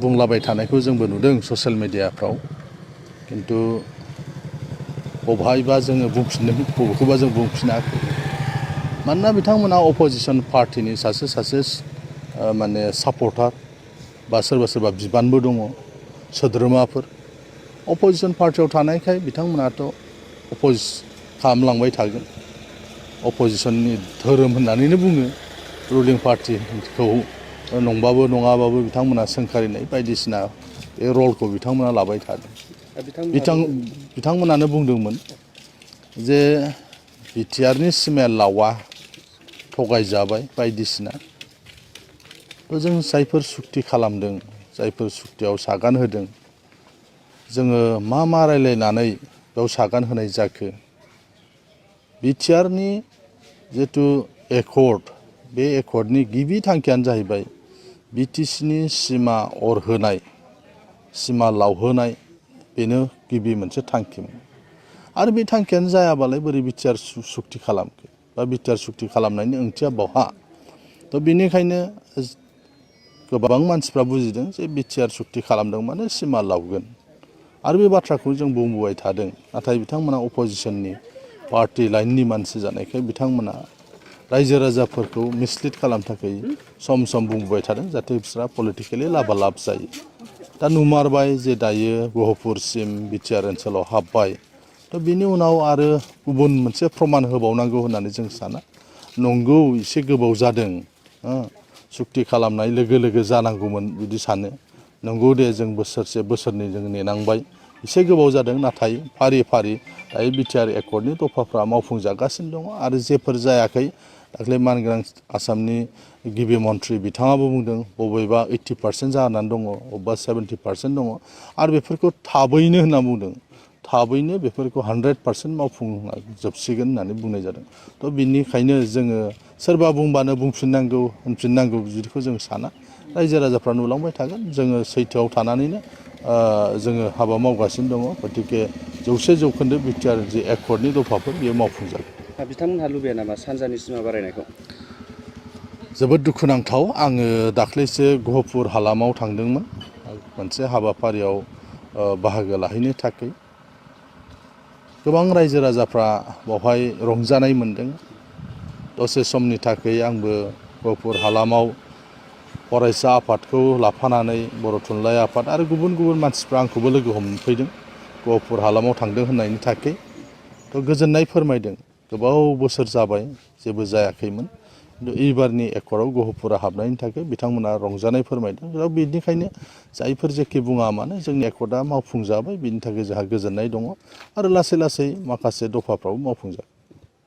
बुंलाबाय थानायखौ जोंबो नुदों ससियेल मिडियाफ्राव किन्तु बबेहायबा जोङो बुंफिननो बबेखौबा जों बुंफिनाखै मानोना बिथांमोना अपोजिसन पार्टिनि सासे माने सापर्टार बा सोरबा बिबानबो दङ सोद्रोमाफोर अपोजिसन पार्टियाव थानायखाय बिथांमोनाथ' अपोज खालामलांबाय थागोन अपोजिसननि धोरोम होननानैनो बुङो रुलिं पार्टिखौ नंबाबो नङाबाबो बिथांमोना सोंखारिनाय बायदिसिना बे रलखौ बिथांमोना लाबाय थादों बिथांमोनानो बुंदोंमोन जे बिटिआरनि सिमाया लावा थगायजाबाय बायदिसिना थ' जों जायफोर सुक्ति खालामदों जायफोर सुक्तियाव सागान होदों जोङो मा रायलायनानै बेयाव सागान होनाय जाखो बिटिआरनि जितु एकर्ड बे एकर्डनि गिबि थांखियानो जाहैबाय बिटिसिनि सिमा अरहोनाय सिमा लावहोनाय बेनो गिबि मोनसे थांखिमोन आरो बे थांखियानो जायाबालाय बोरै बिटिआर सुक्ति खालामखो बा बिटिआर सुक्ति खालामनायनि ओंथिया बहा थ' बेनिखायनो गोबां मानसिफ्रा बुजिदों जे बिटिआर सुक्ति खालामदों माने सिमा लावगोन आरो बे बाथ्राखौ जों बुंबोबाय थादों नाथाय बिथांमोना अपोजिसननि पार्टि लाइननि मानसि जानायखाय बिथांमोना रायजो राजाफोरखौ मिसलिड खालामनो थाखाय सम बुंबोबाय थादों जाहाथे बिसोरहा पलिटिकेलि लाबालाब जायो दा नुमारबाय जे दायो गहपुरसिम बिटिआर ओनसोलाव हाबबाय थ' बिनि उनाव आरो गुबुन मोनसे प्रमान होबावनांगौ होननानै जों साना नंगौ एसे गोबाव जादों सुक्ति खालामनाय लोगो जानांगौमोन बिदि सानो नंगौ दे जों बोसोरसे बोसोरनै जों नेनांबाय एसे गोबाव जादों नाथाय फारि दायो बिटिआर एकर्डनि दफाफ्रा मावफुंजागासिनो दङ आरो जेफोर जायाखै दाख्लै मानगोनां आसामनि गिबि मन्थ्रि बिथाङाबो बुंदों बबेबा 80% जानानै दङ बबेबा 70% दङ आरो बेफोरखौ थाबैनो होनना बुंदों थाबैनो बेफोरखौ 100% मावफुंजोबसिगोन होननानै बुंनाय जादों थ' बिनिखायनो जोङो सोरबा बुंबानो बुंफिननांगौ होनफिननांगौ बिदिखौ जों साना रायजो राजाफ्रा नुलांबाय थागोन जोङो सैथोआव थानानैनो जोङो हाबा मावगासिनो दङ गतिके 100% बिटिआर जि एकर्डनि दफाफोर बेयो मावफुंजागोन बिथांमोनहा लुबैया नामा सानजानि सिमा बारायनायखौ जोबोद दुखुनांथाव आङो दाख्लैसो गहपुर हालामाव थांदोंमोन मोनसे हाबाफारियाव बाहागो लाहैनो थाखाय गोबां रायजो राजाफ्रा बेवहाय रंजानाय मोन्दों दसे समनि थाखाय आंबो गहपुर हालामाव फरायसा आफादखौ लाफानानै बर' थुनलाइ आफाद आरो गुबुन मानसिफ्रा आंखौबो लोगो हमफैदों गहपुर हालामाव थांदों होननायनि थाखाय थ' गोजोननाय फोरमायदों गोबाव बोसोर जाबाय जेबो जायाखैमोन खिन्थु एबारनि एकर्डआव गहपुरा हाबनायनि थाखाय बिथांमोना रंजानाय फोरमायदों दा बेनिखायनो जायफोर जेखि बुङा मानो जोंनि एकर्डआ मावफुंजाबाय बिनि थाखाय जोंहा गोजोननाय दङ आरो लासै माखासे दफाफ्राबो मावफुंजागोन